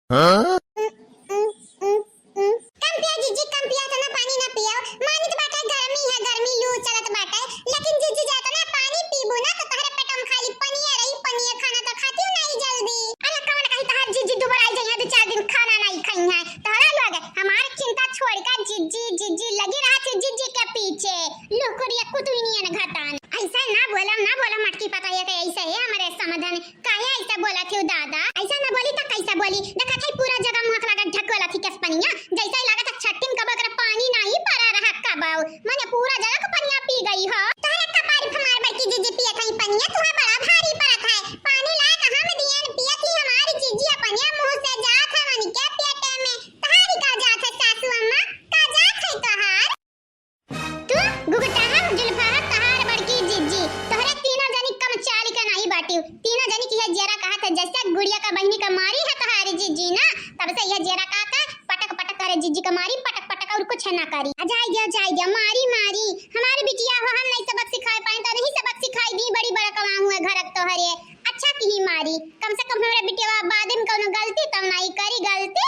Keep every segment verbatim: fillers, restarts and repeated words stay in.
हाँ? कम पिया जिज्जी, कम पिया, इतना पानी ना पिया। मानित बाटे गर्मी है, गर्मी लू चलत बाटे, लेकिन जिज्जी जा इतना पानी पीबू ना तो तोहरे पेट में खाली पनिया रही, पनिया, खाना तो खातियो नहीं जल्दी। अरे कवन कही तोहार जिज्जी दुबराई जइहैं, दो चार दिन खाना नहीं खइहैं। तोहरा लोग हमार चिंता छोड़ के जिज्जी, जिज्जी लगी रहा थी जिज्जी के पीछे। लुकुरिया कुतुई नियन घटान। ऐसा ना बोला, ना बोला मटकी पतोहिया के ऐसे है हमरे समधन। काहे ऐसा बोला थी दादा? ऐसा ना बोली तो कैसा बोली? देखा था पूरा जगह मुँह लगा ढक वाला थी कस पनिया। जैसे ही लगा था छट्टिन कबो कर पानी नहीं पड़ा रहा कबो। मने पूरा जगह को पनिया पी गई हो। तोहरे कपार फमार बड़की जिज्जी पिया था पनिया, तुम्हें बड़ा भारी पड़त है। पानी लाए कहाँ में दियन पिया थी हमारी जिज्जी पनिया मुँह से जात है मन के पेटे में। तोहारी का जात है सासू अम्मा? का जात है तोहार? तू गुगटाहा, जुल्फाहा, तहार बड़की जिज्जी, तोहरे तीनों जनी कम चाल के नाही बाटिउ। तीनों जनी की है जियरा कहत है, जैसे गुड़िया का बहिनी का मारी है तोहारी जिज्जी ना, तब से यह जियरा कहत है, पटक पटक करे जिज्जी का मारी, पटक पटक और कुछ ना करी। आ जाई दिया, जाई दिया, मारी मारी, हमारी बिटिया हो, हम नहीं सबक सिखाए पाए तो नहीं सबक सिखाई दी, बड़ी बड़ा कमाऊ है घर तोहरे। अच्छा की ही मारी, कम से कम हमरे बिटिया बाद में कौनो गलती तो नहीं करी गलती।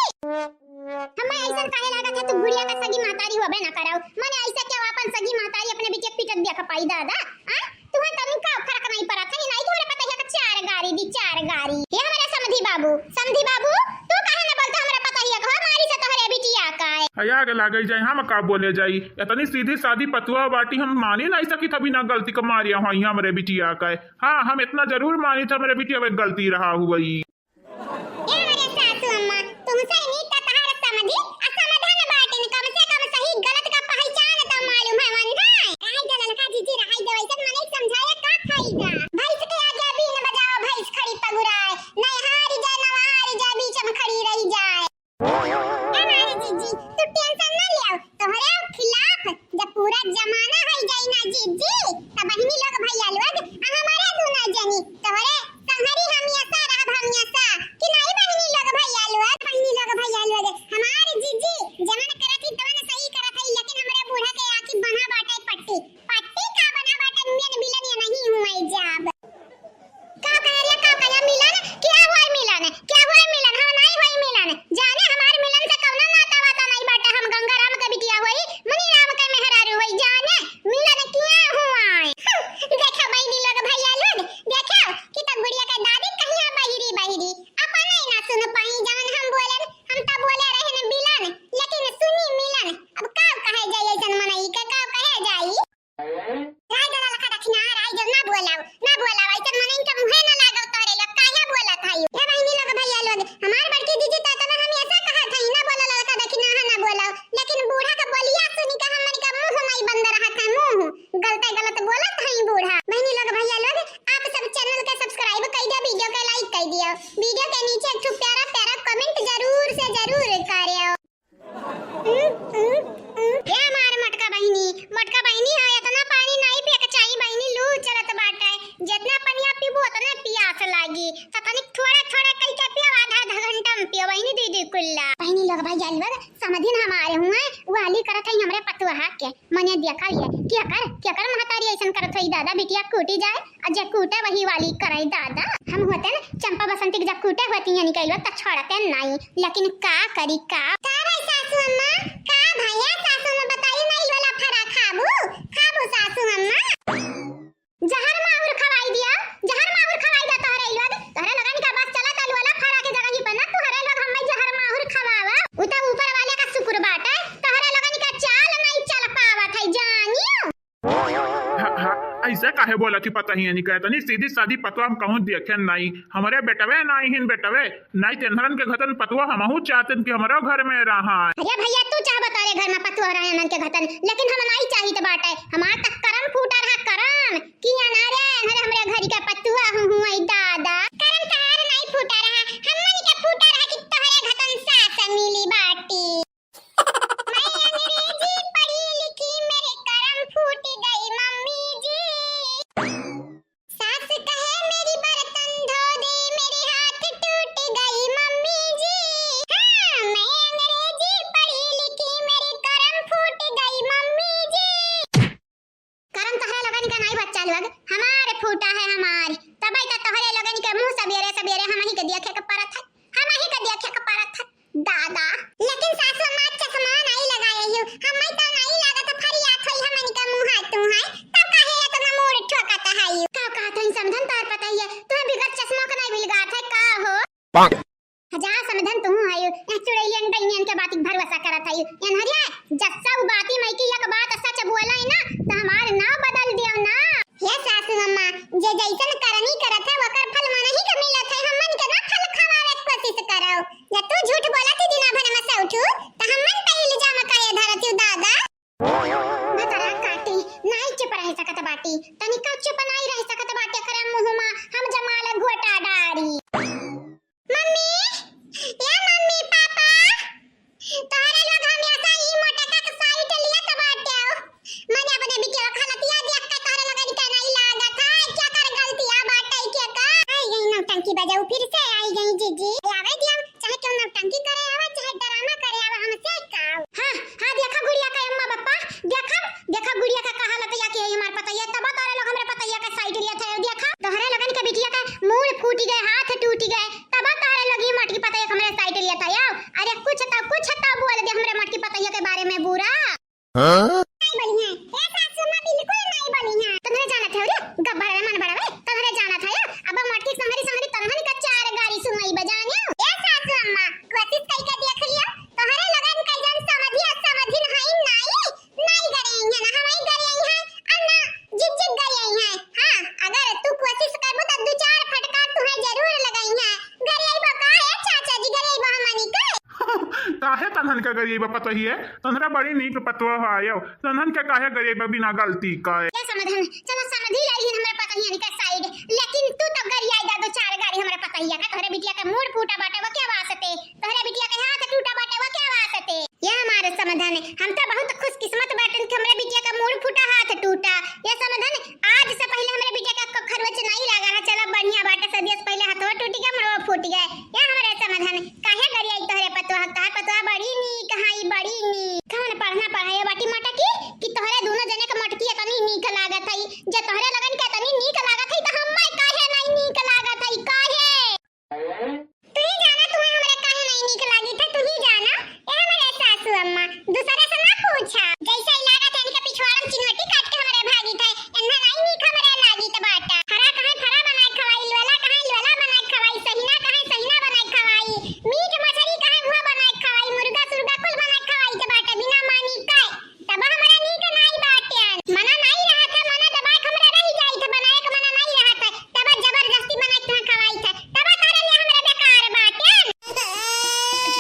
हमें ऐसन काहे लागत है तू बुढ़िया का सगी महतारी होबे ना करौ। मने ऐसे क्या आपन सगी महतारी अपने बिटिया पीटत देख पाई दादा? आ? तुम्हें तनिका फर्क नहीं पड़त है, नहीं तुम्हारे पता है कि चार गारी दी, चार गारी। ये हमारे समधी बाबू, समधी बाबू, तू काहे ना बोलता हमारे पता है कि हमारी से तोहरे बिटिया का है? हया के लागे जाए, हम का बोले जाई? इतनी सीधी सादी पतुआ बाटी, हम मानी नहीं सकी था बिना गलती के मारिया हुई हमरे बिटिया का है। हाँ, हम इतना जरूर मानी था हमरे बिटिया में गलती रहा हुई। ए हमरे सासू अम्मा, तुमसे नीक त तहार समधी आ समाधान बाटिन, कम से कम सही गलत का पहचान त मालूम है वन है। रहाई दे ललका जिज्जी, रहाई दे, वैसन मनई समझाए का फायदा? भैंस के आगे बीन बजाओ, भैंस खड़ी पगुराए, नहीं हारी जाए, ना हारी जाए, बीच में खड़ी रही जाए। ए मारे जिज्जी, तू tension ना लियाओ, तोहरे खिलाफ जब पूरा जमाना होई जाई ना जिज्जी, तब बहिनी लोग भैया लोग आ हमारे दूनो जनी तोहरे संहरी हमेशा रहब हमेशा। कि नहीं बहिनी लोग भैया लोग, बहिनी लोग भैया लोग, हमार जिज्जी जवन करत ही तवन सही करत है, लेकिन हमरे बूढ़ा के आँखी बना बाटे पट्टी, पट्टी का बना बाटे, मियन बिलन या नहीं हुए जाब। का कहे रे, का कहे मिलन? क्या हुआ मिलन? क्या हुआ मिलन? हम नहीं हुई मिलन। जाने हमार मिलन से कौनो नाता वाता नहीं बाटे। हम गंगाराम के बिटिया हुई, मुनीराम के मेहरारू हुई। जाने मिलन क्या हुआ? देखो बहिनी लोग, भैया लोग, देखो कि तो गुड़िया के दादी कहिया बहिरी बहिरी। अपन नहीं ना सुन पाई जवन हम बोलन। हम तो बोले रहे न बिलन, लेकिन सुनी मिलन। अब का कहे जाई ऐसन मनई के, का कहे जाई? राय दे ललका दक्षिणा, राय दे, ना बोलाओ, ना बोलाओ, ऐसन मनई के मुँहे ना लागो तोहरे लोग, काहे बोलत हई? ए बहिनी लोग, भैया लोग, हमार बड़की दीदी तो इतना हमेशा कहत हई, ना बोलो ललका दक्षिणा, हाँ, ना बोलाओ, लेकिन बूढ़ा का बोलिया सुनी के हमन का मुँह नहीं बंद रहत है, मुँह गलते गलत बोलत हई बूढ़ा। बहिनी लोग, भैया लोग, आप सब channel के subscribe कर दियो, video के like कर दियो, video के नीचे एक ठो प्यारा प्यारा comment जरूर से जरूर करियो। ए हमार मोटका बहिनी, मोटका बहिनी हो, इतना पानी नहीं पिए के चाही बहिनी, लू चलत बाटे। जितना पनिया पीबू उतने पियास लागी। तो तनिक थोड़ा थोड़ा कई के पियो, आधा आधा घंटा में पियो बहिनी, दीदी कुल्ला। बहिनी लोग भैया लोग, समधिन हमारे हुए वाली करत है हमरे पतुआ के। मने देखा ये, क्या कर, क्या कर महतारी ऐसन करत होई दादा, बिटिया कूटी जाए। आ जे कूटे वही वाली करे दादा। हम होते न चंपा बसंती के जब कूटे होती हैं निकल त छोड़ते नहीं, लेकिन का करी का। का भाई सासू अम्मा, का भैया सासू अम्मा बताई ना, ई वाला फरा खाबू, खाबू सासू अम्मा। जहर माहुर खवाई दिया, जहर माहुर खवाई दिया तोहरे ई लोग, तोहरे लोगन का बस चला तालू वाला फरा के जगह ही पर ना, तोहरे लोग हमें जहर माहुर खवावा। उ त ऊपर वाले का शुक्र बाटे, तोहरे लोगन का चाल नहीं चल पावत है जानियो। हा, हा, ऐसे काहे बोलत ही पतोहियन का? इतनी सीधी सादी पतवा हम कहूँ देखे नहीं। हमरे बेटवे नहीं हिन बेटवे, नहीं तेनहरन के घतन पतवा हमहू चाहतन कि हमरो घर में रहा। अरे भैया, तू चाहबा तोरे घर में पतवा रहे हमन के घतन, लेकिन हम नहीं चाहित बाटे। हमार तक करम फूटा रहा, करम। कि अनारे अनहरे हमरे घर के पतवा हूँ, हूँ, आई दादा। करम तहार नहीं फूटा रहा, हमन के फूटा रहा कि तोहरे घतन सास मिली बाटी। मैं अंग्रेजी पढ़ी लिखी, मेरे करम फूट गई मम्मी जी। सास कहे मेरी बर्तन धो दे, मेरे हाथ टूट गई मम्मी जी। हाँ, मैं अंग्रेजी पढ़ी लिखी, मेरे करम फूट गई मम्मी जी। करम तोहरे लोगन का नहीं बच्चा लोग, हमारे फूटा है हमार। तबई तो तोहरे लोगन के मुंह धन तुहू हयू, यह चुड़ैलियन डैनियन के बाती भरोसा करत हयू। एनहरिया, जस्सा उ बाती मइकी एक बात सच बोला है ना, त हमार नाव बदल दियो ना। हे सासू अम्मा, जे जैसन करनी करत है, ओकर फल मनही के मिलत है। हमन के ना फल खवावे के कोशिश करो। जब तू झूठ बोलत ही दिना भर में सौठू, त हमन पे इल्जाम काहे धरत ही दादा? भतरा काटी, नाई चुप रह सकत बाटी। तनिका चुप नाई रह सकत बाटे, एकरा मुँह मा हम जमाल घोटा डारी। मम्मी, ए मम्मी, पापा, तोहरे लोग हमेशा ई मोटका के side लियत बाटे। मने अपने बिटिया के हालतिया देख के तोहरे लोगन के नहीं लागत है, क्या कर गलतिया बाटे के का? आई गई नौटंकी बजाऊ, फिर से आई गई जीजी। आवे दिया, चाहे क्यों नौटंकी करे आवे, चाहे ड्रामा करे आवे, हमसे का? हाँ, हाँ, देखा गुड़िया का अम्मा बप्पा, देखा, देखा गुड़िया का कहा लतैया के है हमार पतैया, तब तोहरे लोग हमरे पतैया का side लियत है। देखा, तोहरे लोगन के बिटिया का मूड़ फूट गए, हाथ टूट गए, तब तोहरे लोग ई मोटकी पतैया के हमरे side लियत है। अरे कुछ तो, कुछ तो बोल दे हमरे मोटकी पतैया के बारे में बुरा। हाँ? नहीं बोली है, ए सासू माँ बिल्कुल नहीं बोली है। तोहरे जानत है रे, गब्बर रे मन बड़ा रे, तोहरे जानत है, अब मोटकी संहरी संहरी तोहन का चार गारी सुनई बजाने। ए सासू अम्मा, कोशिश कई के देख लिया, तोहरे लोगन के जन समझी असमझी नहीं, नाई, नाई गरियाई है ना, हमारी गरियाई है, और ना जिग जिग गरियाई है। हाँ, अगर तू कोशिश करबू तो दो चार फटकार तुहे जरूर लगाई है। गरियाई बा का है चाचा जी, गरियाई बा हमनी के। काहे तन्हन के गरियाई बा पतोहिए? तन्हरा बड़ी नीक पतोह आयो, तन्हन के काहे गरियाई बा बिना गलती का? ए समधन, चला समधी लाई हमरे पतोहियन के side, लेकिन तू तो गरियाई दा दो चार गारी हमरे पतोहिया का, तोहरे बिटिया के मूड़ फूटा बाटे वो क्या वास्ते, तोहरे बिटिया के हाथ टूटा बाटे वो क्या वास्ते। ये हमारे समधन है, हम तो बहुत खुशकिस्मत बाटन कि हमरे बिटिया का मूड़ फूटा, हाथ टूटा। ये समधन, आज से पहले हमरे बिटिया का कखर वच नहीं लगा है। चला बढ़िया बाटे, सदिया से पहले हाथवा टूट गया, मुड़वा फूट गया। ये हमारे समधन, काहे गरियाई तोहरे पतोह, तोहर पतोह बड़ी नीक है, बड़ी नीक। कौन पढ़ना पढ़ाई बाटी मोटकी कि तोहरे दोनों जने के मोटकी इतनी नीक लागत है? जे तोहरे लगन के इतनी नीक लागत है, तो हम्मे काहे नहीं नीक लागत है, काहे? तू ही जाना, तुम्हें हमरे काहे नहीं नीक लागी थे, तू ही जाना। ए हमरे सासू अम्मा, दूसरे से ना पूछा। जैसे ही लागत है इनके पिछवाड़न चिनवटी काट के हमरे भागी थे, इन्हें नहीं नीक हमरे लागी त बाटा। फरा कहे फरा बनाए खवाई, लोला कहे लोला बनाए खवाई, सहिना कहे सहिना बनाए खवाई, मीट मछली कहे हुआ बनाए खवाई, मुर्गा सुर्गा कुल बनाए खवाई त बाटा, बिना मानी के। तब हमरा नीक नाई बाटे। मना नाई रहत है, मना दबाए के हमरा रही जाई थे, बनाए के मना नाई रहत है, तब जबरदस्ती बनाए के तुहाँ खवाई थे, तब तोहरे लिए हमरा बेकार बाटे।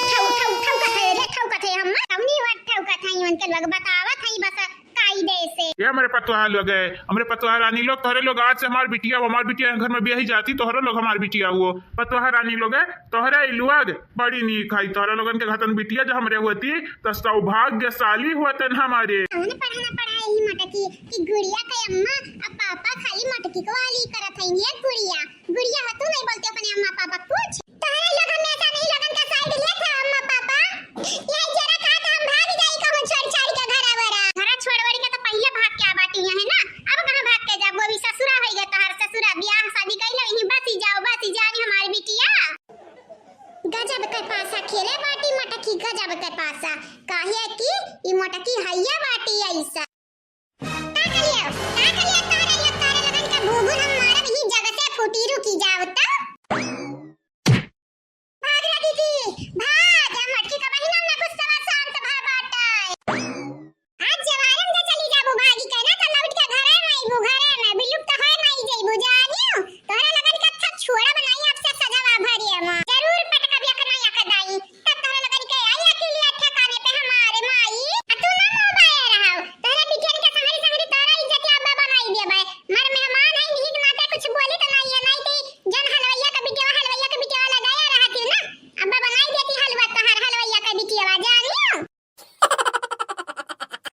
ठौ, ठौ, ठौ कथे रे, ठौ कथे हम, हमनी वर ठौ कथे, उनके लोग बतावत है बस कायदे से। ये हमरे पतोहा लोग है, हमरे पतोहा रानी लोग, तोहरे लोग आज से हमार बिटिया, हमार बिटिया घर में बियाही जाती, तोहरे लोग हमार बिटिया हुओ, पतोहा रानी लोग है, तोहरे लोग बड़ी नीक है, तोहरे लोगन के घतन बिटिया जो हमरे होती, तो सौभाग्यशाली होतन हमारे। कौन पढ़ना पढ़ाई ही मोटकी कि गुड़िया के अम्मा अब पापा खाली मोटकी को वाली करत है। ये गुड़िया, गुड़िया हो तू नहीं बोलती अपने अम्मा पापा कुछ? तोहरे लोग हमेशा नहीं लगन का side लेत है अम्मा पापा। यही जरा कहा तो हम भाग जाई कहूँ छोड़ छाड़ के घर वरा। घर छोड़ वरी के तो पहले भाग के आ बाटी यहाँ है ना, अब कहाँ भाग के जाबो? अभी ससुरा होई गया तोहर ससुरा, बियाह शादी कइले यहीं बसी जाओ, बसी जानी हमारी बिटिया। गजब के पासा खेले बाटी मोटकी, गजब के पासा। काहे कि ई मोटकी हइया बाटी ऐसा। का कलियो, का कलियो, तारे लोग, तारे लगन का भूभुन हम मारब ही जग से फूटी, रुकी जाओ त।